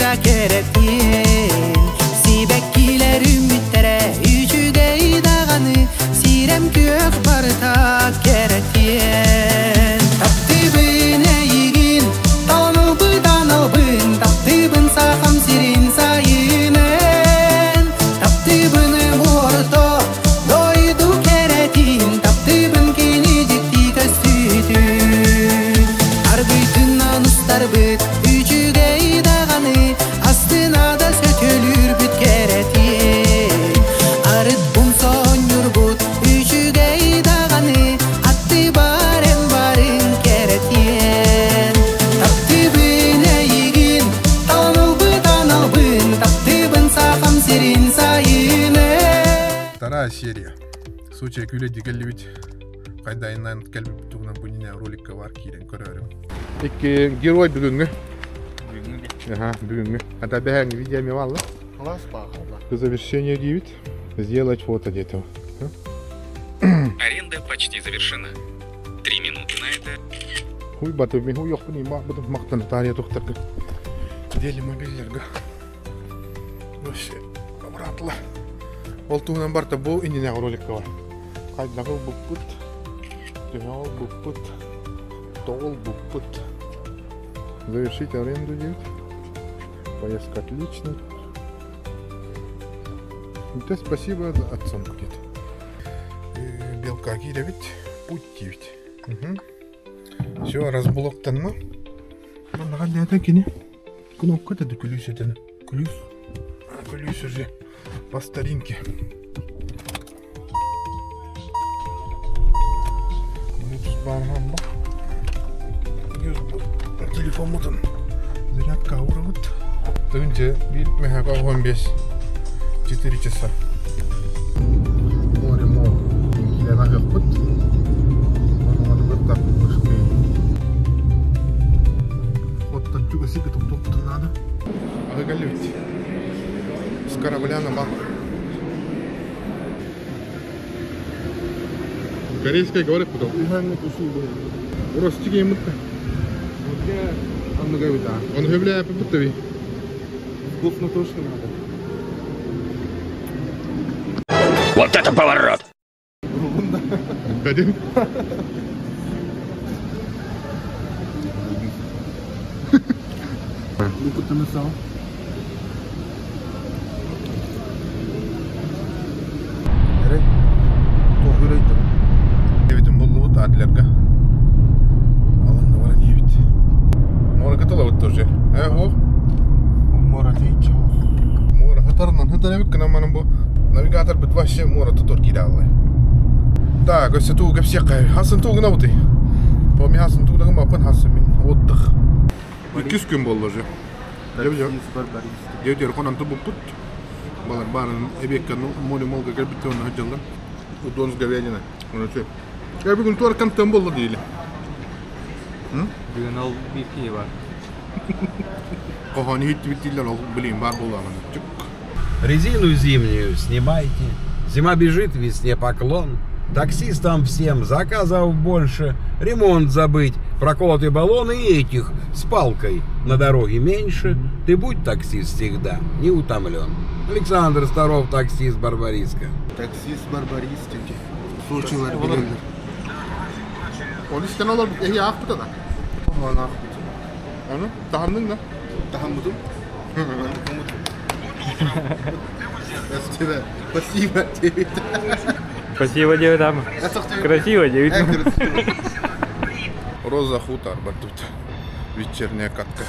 барыта кэрэтиэн Сибэккилэр үүммүттэрэ үчүгэй даҕаны Сирэм күөх барыта кэрэтиэн Таптыыбын эйигин, таланылбыт аналбын Таптыыбын сахам сирин сайынын Таптыыбын орто дойду кэрэтин Таптыыбын кини дьикти көстүүтүн Аргыйтынан устарбыт үчүгэй даҕаны Астына да сөтөлүүрбүт кэрэтиэн Арыт умсонньурбут үчүгэй даҕаны Аттыбар эн барын кэрэтиэн Таптыыбын эйигин, таланылбыт аналбын Таптыыбын сахам сирин сайынын Вторая серия. Случай күлэ кэллибит. Хайдайынан кэлбит туһунан бу иннинэ роликка бар киирэн көрөөрүм. Икки герой бүгүҥҥү. Бүгүҥҥү Аха, бүгүҥҥү. Ата бэһээҥҥи видео эмиэ баалла. Класс баалла. Завершение диибит. Сделать фото диэтим. Аренда почти завершена. 3 минуты на это. Хуй баты мин хуйохпун има бутум мактан таарыйа тухтарга. Делимобиллерга. Вообще, обратно. Ол туһунан барта бу иннинэ роликка бар. Хайдаҕы буппут, төһөҕө буппут, тоҕул буппут. Завершить аренду диэбит. Поездка отлично. Да, спасибо за оценку диэт. Белка киирэбит, путь диэбит. Все, разблоктанна. Маннаҕа лето кини. Кнопка это күлүүс этин. Күлүүс. Күлүүс уже по старинке. Bluetooth Телефоммутун зарядка уурабыт. Тыынчы биир мөһөкө 15 4 часа. Море мол. Киирэн аһыахпыт. Онугар Оттон чугасыга туттуохпутун наада. Аһы кэллибит. С корабля на бал. Корейская говорят потом. Ростик мытта. Он хөблә бутта Вкусно точно надо. Вот это поворот! Дадим. Look at the missile. Эрэ. Туохуйрайдым. Эбитин буллубут Адлерга. Аланна баран иэбит. Муора кытылабыт тоже. Э, о. Муора дейче. Муора хытарынан хытар эбит кына манан бу навигатор бит вообще муора тутор киирэ аллай. Так, өссө туу кэпсиэххэ. Хасын туугуна бутый. По ми хасын туугуна маппын хасын мин отдых. Иккис күн буолла уже. Таксист барбарист. Дьэ конан тубуппут. Балар баарын эбиэккэ море молга кэлбиттэр онно сылдьаллар. Удон с говядиной. Оны Я бүгүн туар контент болла диили. Бүгүн ол биир киһи бар. Кохони хиттибит дииллэр ол билим бар буолаҕын. Чук. Резину зимнюю снимайте. Зима бежит, весне поклон. Таксистам всем заказов больше, ремонт забыть, проколотые баллоны и этих с палкой на дороге меньше. Ты будь таксист всегда, не утомлен. Александр Старов, таксист Барбариска. Таксист барбарист. Случайлар билэллэр. Ол истэн олор эһи аахпыта да. Она Аны таһанныҥ да. Таһаммытым. Спасибо. Спасибо тебе. Спасибо тебе там. Красиво, девять. Роза хутор бар тут. Вечерняя катка.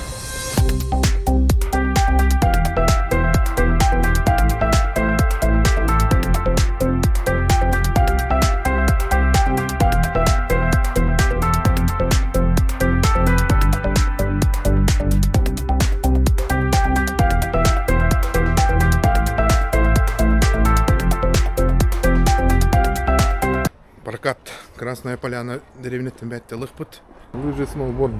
Прокат. Красная Поляна, деревня Тембят-Лыхпут. Лыжи, сноуборд.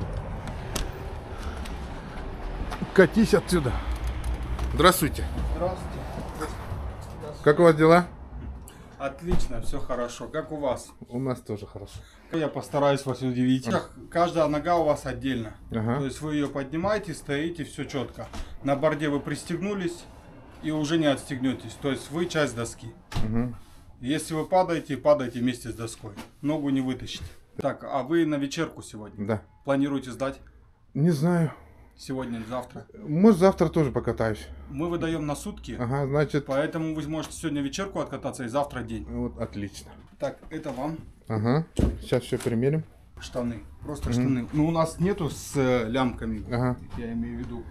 Катись отсюда. Здравствуйте. Здравствуйте. Как у вас дела? Отлично, все хорошо. Как у вас? У нас тоже хорошо. Я постараюсь вас удивить. Каждая нога у вас отдельно. Ага. То есть вы ее поднимаете, стоите, все четко. На борде вы пристегнулись и уже не отстегнетесь. То есть вы часть доски. Угу. Если вы падаете, падаете вместе с доской. Ногу не вытащите. Так, а вы на вечерку сегодня? Да. Планируете сдать? Не знаю. Сегодня или завтра? Может, завтра тоже покатаюсь. Мы выдаем на сутки. Ага, значит... Поэтому вы сможете сегодня вечерку откататься и завтра день. Вот, отлично. Так, это вам. Ага, сейчас все примерим. Штаны, просто штаны. Ну, у нас нету с лямками, Ага. я имею в виду.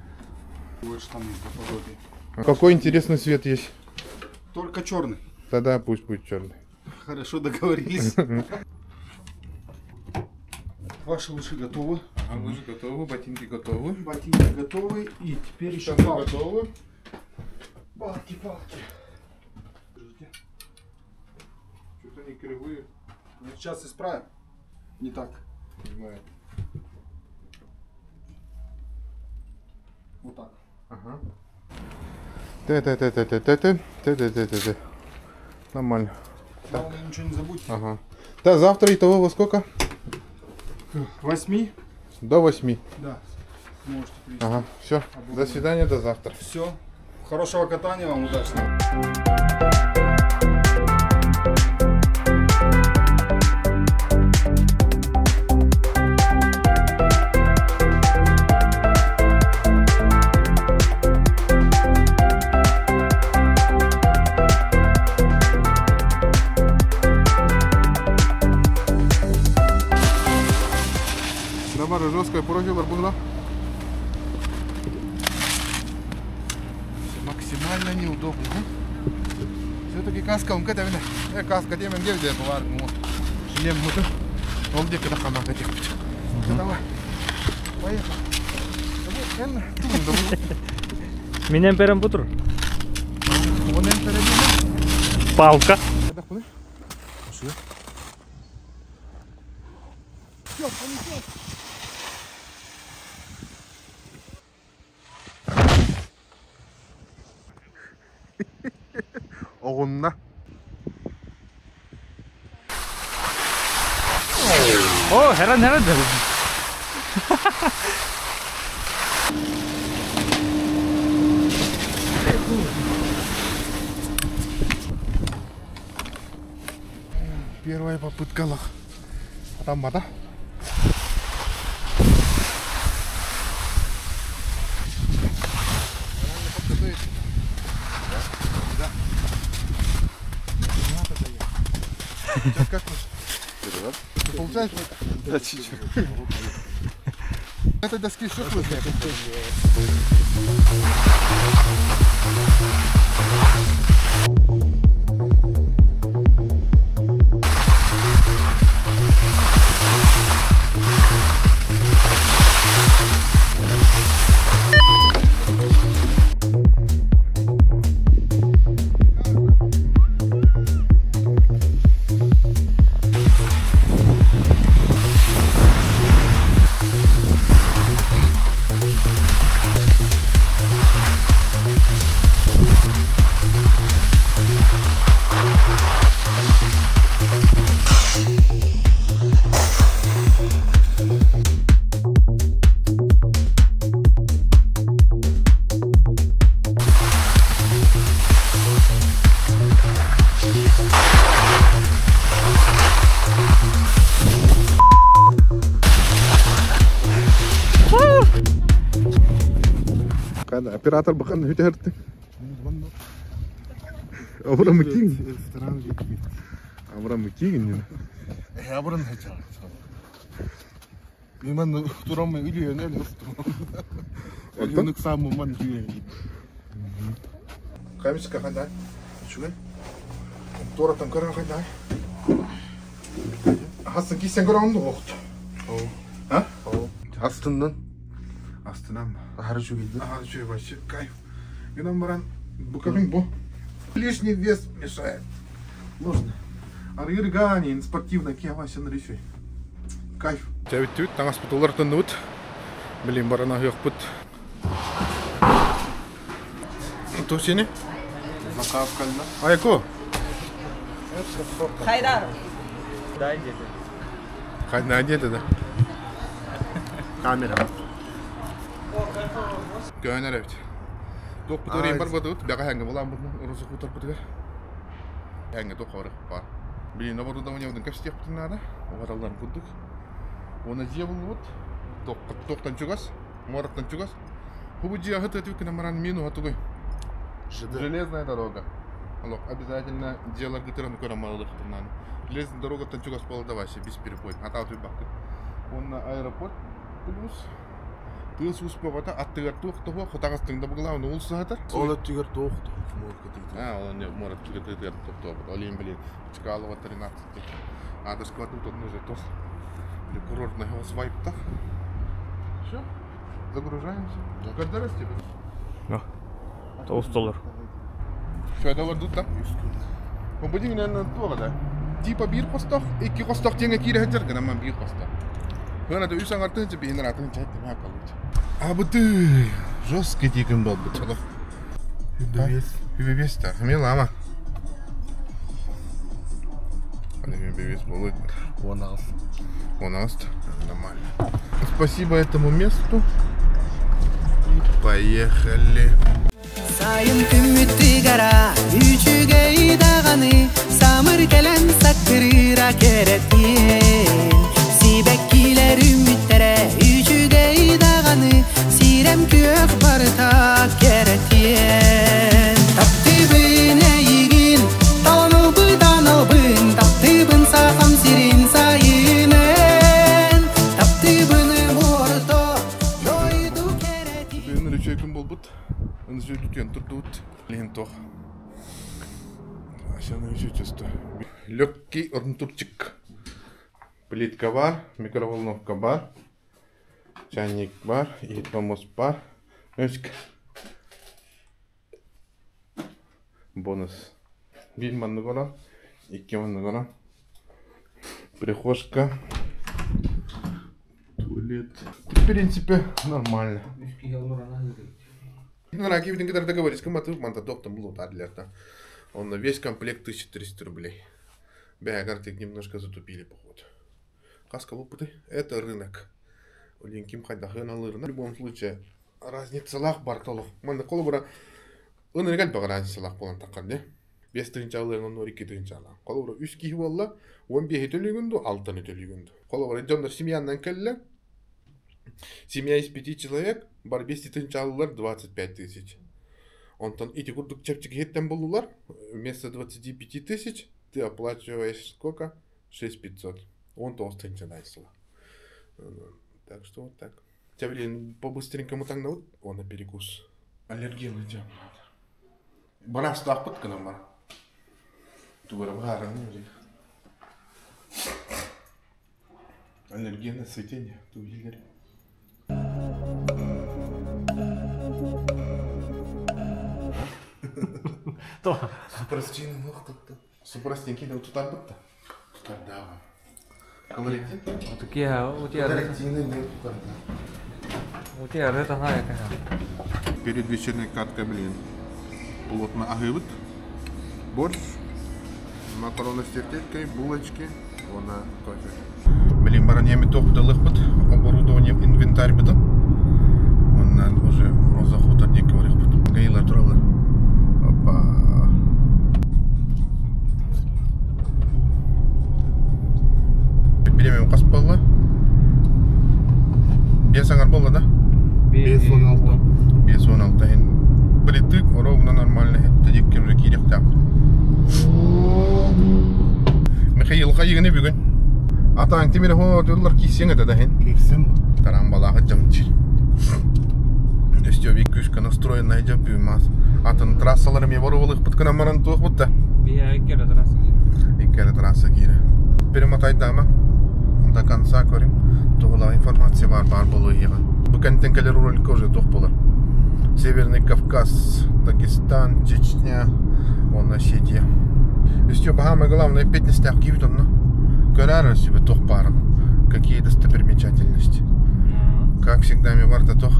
Вот штаны наподобие. Какой интересный цвет есть? Только черный. Тогда пусть будет черный. Хорошо договорились. Ваши лыжи готовы. Ага, лыжи готовы, ботинки готовы. Ботинки готовы. И теперь еще Штаны палки. готовы. Палки, палки. Держите. Что-то они кривые. Ну, сейчас исправим. Не так. Не знаю. Вот так. Ага. Т-т-т-т-т-т-т, т-т-т-т-т. Нормально. Главное, ничего не забудьте. Ага. Да, завтра итого во сколько? К 8? До 8. Да. Можете прийти. Ага, все. До свидания, до завтра. Все. Хорошего катания вам, удачного. Давай, жесткая профиль, арбуза. Максимально неудобно. Все-таки каска, он когда каска, где мен где бывает, шлем муты. Он где когда хана этих. Давай. Поехали. Меня перем путр. Палка. Оғынна. О, херан херан. Первая попытка лох. А там вода. Сейчас как тут? Получается? Да, чуть-чуть. Этой доски еще слышно. Оператор бахан хүтэртэ. Абра мыкин. Абра мыкин. Абран хачаа. Мен турам үлүйөн эле. Үлүйөнүк самы ман үлүйөн. Камичка хандай. Үчүгэй. Туратан көрөн хандай. Хасын кисен көрөн догот. А? Астынан. Астынан. Ахары үчүгэй. Ага, үчүгэй вообще кайф. Гынан баран буковин бу. Лишний вес мешает. Нужно. Аргирганин спортивный киавасен реши. Кайф. Тәбит таңас бутулар тынныбыт. Билин барана хөкпүт. То сени? Заказ кална. Айко. Хайдар. Дай где-то. Хайда где-то да. Камера. Көөнөр эбит. Туох бутуурин бар батыбыт, бэҕэ хэҥҥэ булаан бутун урусу кутарбытыгар. Хэҥҥэ туох хорых бар. Блин, оборудованиебытын кэпсэтиэхпитин наада. Уһаталларын курдук. Уонна дьиэ буллубут. Туохтан чугас, муораттан чугас. Бу дьиэ аһыт өтүк гынан баран мин уһатугуй. Железная дорога. Алло, обязательно дьиэлэргитин көрөн барылыахтын наада. Железная дорогаттан чугас буолла вообще без перебой. Атаа туйбаккын. Уонна аэропорт плюс тыас уус бөҕөтө аттыгар туох да суох хатаҕас тыҥда быгылаан уул саһатар. Ол өттүгэр туох да муорка тыытыгар. А, ол не муора тыытыгар тохтообут. Ол иһин блин, Чкалова 13 адрес кладут одну уже тос. Курортный свайп-то. Все, загружаемся. Когда раз тебе? Тоғыз доллар. Все, это вот тут Бу дьиҥинэн туох да? Типа биир хостоох, икки хостоох диэҥҥэ киирэ сылдьар гынан биир хостоох. Хына да үс аҥар тыһыынча биһин атын чай тимэ калыч. Абыты жесткий тикин болбут. Үбэбиэс. Үбэбиэс да. Эмиэ лама. Үбэбиэс болуйт. 16. 16. Нормально. Спасибо этому месту. И поехали. Сайын күммүт тыгара, үчүгэй даҕаны, самыр кэлэн саккырыыра кэрэтиэн. Сибэккилэр үмүттэрэ, үчүгэй даҕаны, сирэм күөх барыта кэрэтиэн. Таптыыбын эйигин, таланылбытанылбын, таптыыбын сахам сирин сайынын, таптыыбын орто дойду кэрэтин. Бүгүн үчүгэй күн буолбут. Ынжы түтүөн турдубут. Лиһин туох. Асяны үчү чувство. Легкий орнтурчик. Плитка бар, микроволновка бар, чайник бар, иһит-хомус бар. Өск. Бонус. Биир маннык олор, икки маннык олор. Прихожка. Туалет. В принципе, нормально. Ну, Ракивин когда договорились, кому манта доктор был адлерта. Он на весь комплект 1300 рублей. Бля, картик немножко затупили, походу. Каска лупты. Это рынок. Улинким хайдахын алырына. В любом случае, разницалах бар толох. Манна колобура ыныргал бага разницалах болан таккар де. 5 тыһыынча алыаҥ оннугар 2 тыһыынча алаҥ. Холобура үс киһи буолла, 15 төлүүгүн дуу, алтаны төлүүгүн дуу. Холобура дьоннор семьянан кэллэ. Семья из пяти человек, бар 5 тыһыынча алылар 25 тысяч. Онтон ити курдук чэпчэки иһиттэн буллулар. Вместо 25 тысяч ты оплачиваешь сколько? 6500. 19 тыһыынча дайсыла. Так что вот так. Тебя, блин, по-быстренькому так на вот, он на перекус. Аллергия дьэ. Барастаахпыт гынан бар. Тугара баараны или. Аллергия на цветение, тубилер. То. Супрастины мохтатта. Супрастинки тутарбытта. Тутардаава. Колоритин? Такие, у тебя... Колоритины не тутарда. У тебя это знает. Перед вечерней каткой, блин, плотно аһыыбыт. Борщ, макароны с тефтелькой, булочки, уонна кофе. Блин, баран ями туох оборудование, инвентарь быта. Оннан уже Роза Хутор диэки барыахпыт. Гаилар тураллар. Опа. Бириэмэм хас буолла? Биэс аҥар буолла да? 5.16. 5.16 иһин притык, ровно нормально хетте диэкки уже киириэхтээх. Михаил хайыгыны бүгүн? Атаң тимир хо дыллар киссең это да хин? Кирсем бу. Таран балаға жамчыр. Өстө күшкө настроенная жап мас. Атын трассалар ме бар олық бұткына маран туох бұтта. Бия иккere трасса. Иккere трасса кире. Перемотайдама. До конца көрүм. Тугула информация бар бар болу иға. Бу кэнтен келер роликке уже туох болар. Северный Кавказ, Дагестан, Чечня, он Осетия. Өстө самое главное пятнистях киевит онно. Көрөр себе туох барын. Какие достопримечательности. Как всегда, ми варта тох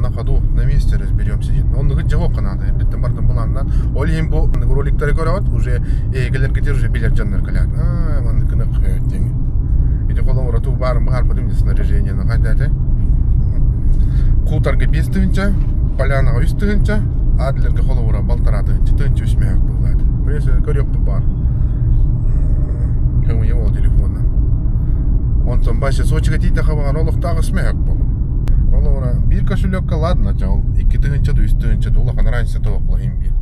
на ходу, на месте разберемся. пройдемся диэн. Оннугу дьэ наада. Эрдэттэн бардым былааннаан. Ол иһин бу роликтары көрөҕүт, уже эйгэлэргитир уже билэр дьоннор кэлэт. Аа, маннык гына диэн. Ити холобура туу баарын баһарбытым снаряжение хайда Кутарга 5 тыһынча, полянаҕа 3 тыһынча, Адлерга холобура балтараа тыһынча, тыһынча үс мөһөк буоллаат. Мен көрүөхпүт баар. Көҥүйэ ол телефонна. Онтон баша Сочига тиийдэхэ баҕар олохтоох үс мөһөк буолу. Холобура биир кошелекка ладно, ол 2 тыһынча да 3 тыһынча да улахан разница тоох була биир.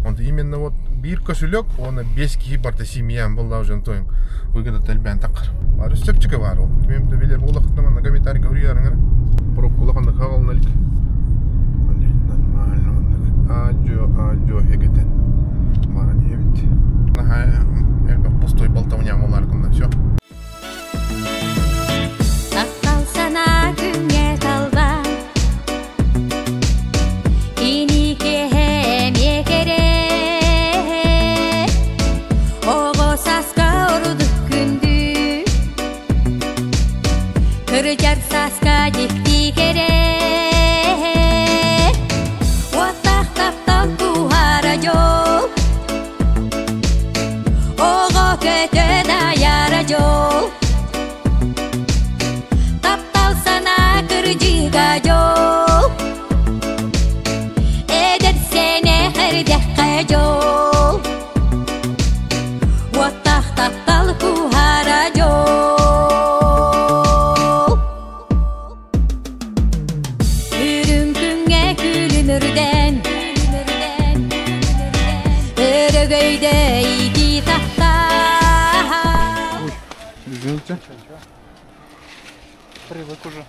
Онто именно вот биир кошелек, уонна 5 киһи барта семьям буолла уже онтон выгода элбээн таххар. Бары чэпчэки баар ол. Мен билер буолахтына манна комментарий говорю Пробка улахан хаална илик. Нормально Адьо, адьо хегетен. Баран иһэбит. Наһаа элбэх пустой болтовня болар гына все. Таптал санаа күҥҥэ талба Кини киэһэ эмиэ кэрэ Оҕо сааска ордук күндү Кырдьар сааска дьикти кэрэ Уоттаах таптал куһара дьол Оҕо көтөн айара дьол Таптал санаа кырдьыга дьол Эдэр сэнэх эрдэххэ дьол Уоттаах таптал куһара дьол Үрүҥ күҥҥэ күлүмүрдэн Өрөгөйдө итии тахтаа Извините. Привык уже.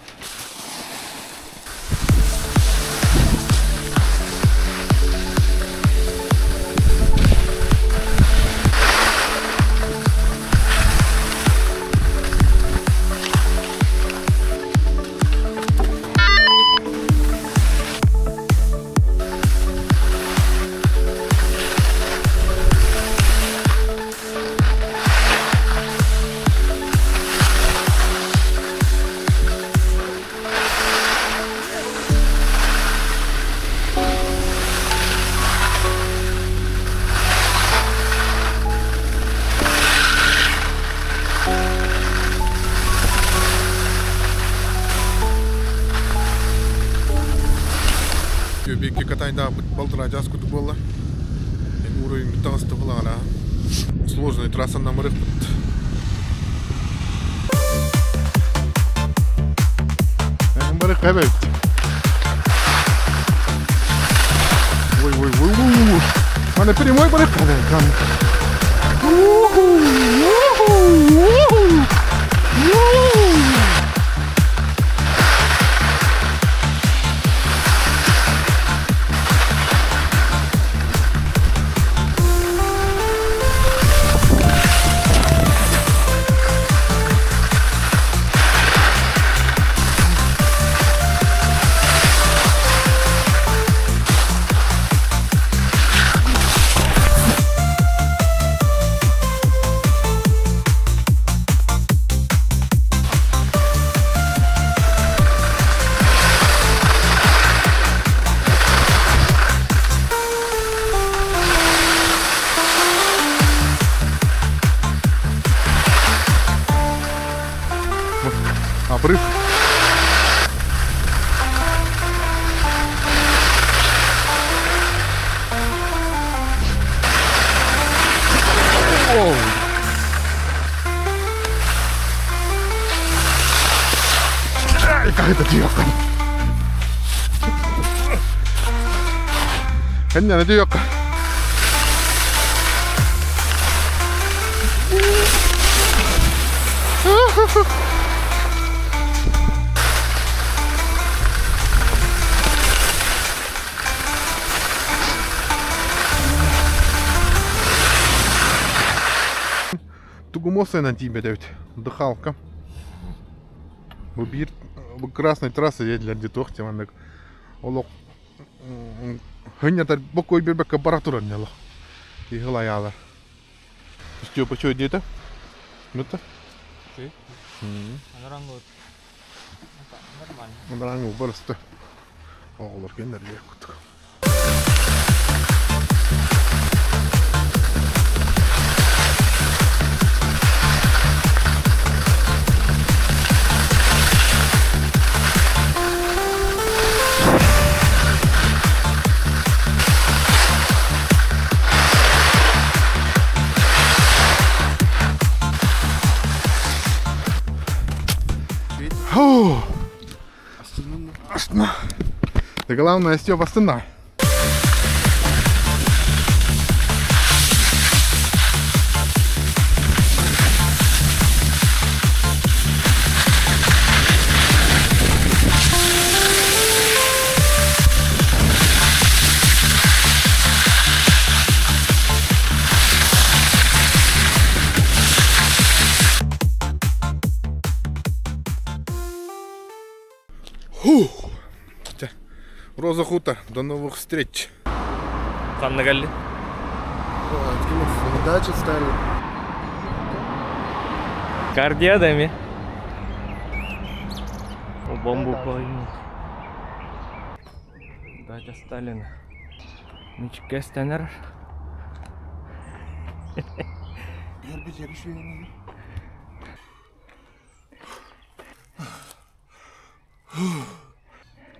Биикки катайдаабыт балтараа чаас курдук буолла. Уровень таҕыста булаҕана. Сложный трассанан барыахпыт. Барык эбит. Ой, ой, ой, ой, ой. Мана прямой барык эбит. Уху, уху, уху. Обрыв. Оу. Ай, как это девка. Кэннэ девка. Тугумосайнан тиийбэт эбит. Дыхалка. Бу биир бу красной трасса диэтилэр дии туох диэн маннык олох хынньатар бокуой биэрбэккэ бара турар не олох. Киһи ылайаалар. Степа что диэтэ? Это? Ты? Нормально. Нормально, просто. Оҕолор кэннэргэ кутук. Фу! Астына. Да главное, Степ, астына. Фух. Роза Хутор. До новых встреч. Ханна кэлли? Дача стали. Кардиадами. Бомбу поймут. Дача Сталина. Мичке стенер.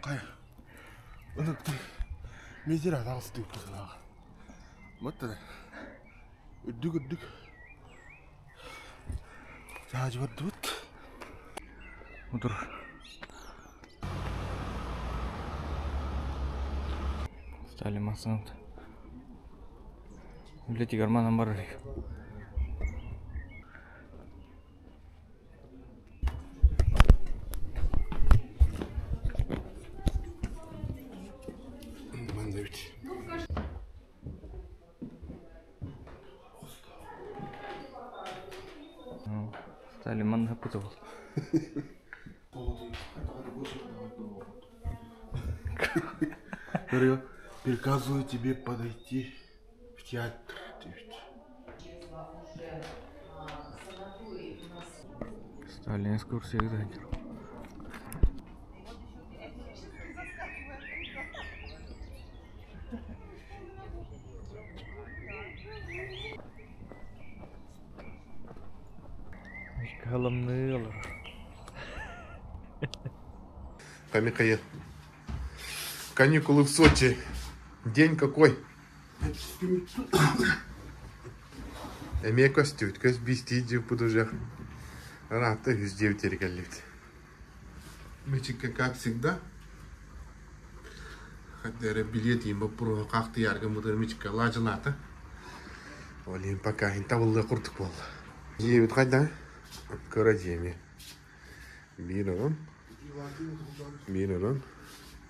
Хайа. Ыныкты. Мезер атағысы деп тұрсың. Мытты. Үрдік үрдік. Жажы бар дұт. Утур. Сталин масынат. Үлетигэр манан барар Манна эбит. Сталин манна ыппыта буолла. Говорю, приказываю тебе подойти в театр диэбит. Сталин экскурсия ыытар. Кыһаламныы олорор. Михаил. Каникулы в Сочи. День какой? Эмиэ көстүбүт, көс биистии дьиэппит уже. Ыраатта үс дьиэбитигэр кэллибит. Мичикка, как всегда, хотя эрэ билиэт иин боппуруоһу хаахтыйаарга мытыр Мичикка лаадьылаата. Ол иһин пока иһин табыллыа курдук буолла. Дьиэбит хайда? Кыра дьиэми. Биир орон, биир орон,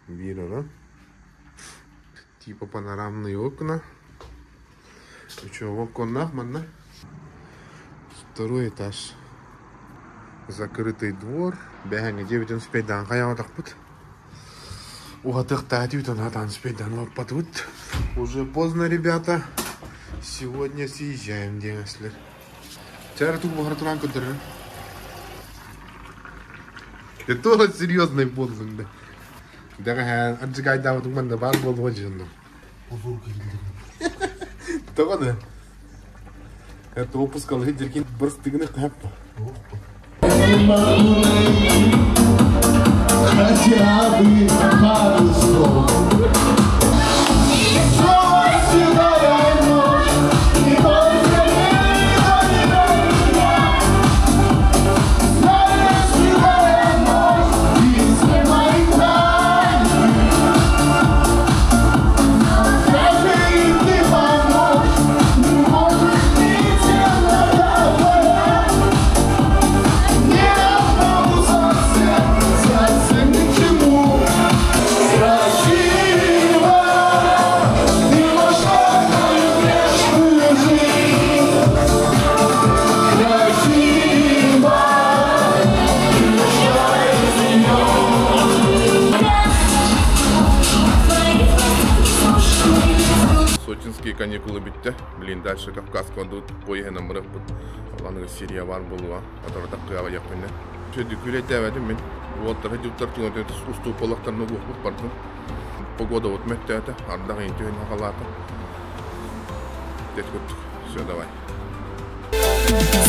биир орон. Типа панорамные окна. Үчүгэй оконнаах манна. Второй этаж. Закрытый двор. Бэһэҥҥэ дьиэбитин успейдаан хайаҕатахпыт. Уһатыахтаах этибит, хатаан успейдаан уһаппатыбыт. Уже поздно, ребята. Сегодня съезжаем диэҥэслэр. Чара тугу буһара туран көрдөрөр. Это серьезный буоллуҥ да. Дэҕэһээн ардьыгайдаабытыҥ манна баар буолуо дьонно. Тоҕо да? Это опускал диркин бырстыгыны хаппа. Хотя бы пару слов. Седая ночь, не только меня. Знаешь, седая ночь, и все мои тайны. Даже и ты помочь не можешь ни темнота твоя. Ни одному совсем, совсем ни к чему. Красиво ты вошла в мою грешную жизнь. Красиво ты ушла из нее. Сочинские каникулы бүттэ. Блин, дальше Кавказка тут поеһынан барыппыт. Ол Сирия бар буолуа. Оторотах кыаҕа яккынна. Сөдү күлэйдээбэтим мин. Уолтар дьуттар туган устуупалахтарына буохпут бардым. Погода вот мөттөөтө, ардах иин түһүн хакалаата. Дет курдук. Все, давай.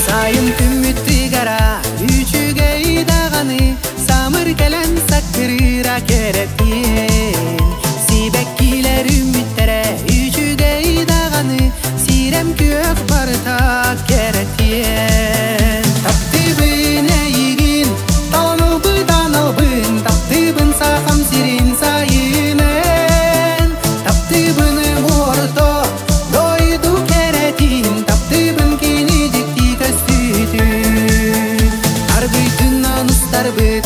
Сайын күммүт тыгара үчүгэй даҕаны, Самыр кэлэн саккырыыра кэрэтиэн. Сибэккилэр үүммүттэрэ үчүгэй даҕаны, Сирэм күөх барыта кэрэтиэн. Таптыыбын эйигин, таланылбыт аналбын, Таптыыбын сахам сирин сайынын. Таптыыбын орто дойду кэрэтин, Таптыыбын кини дьикти көстүүтүн. Аргыйтынан устарбыт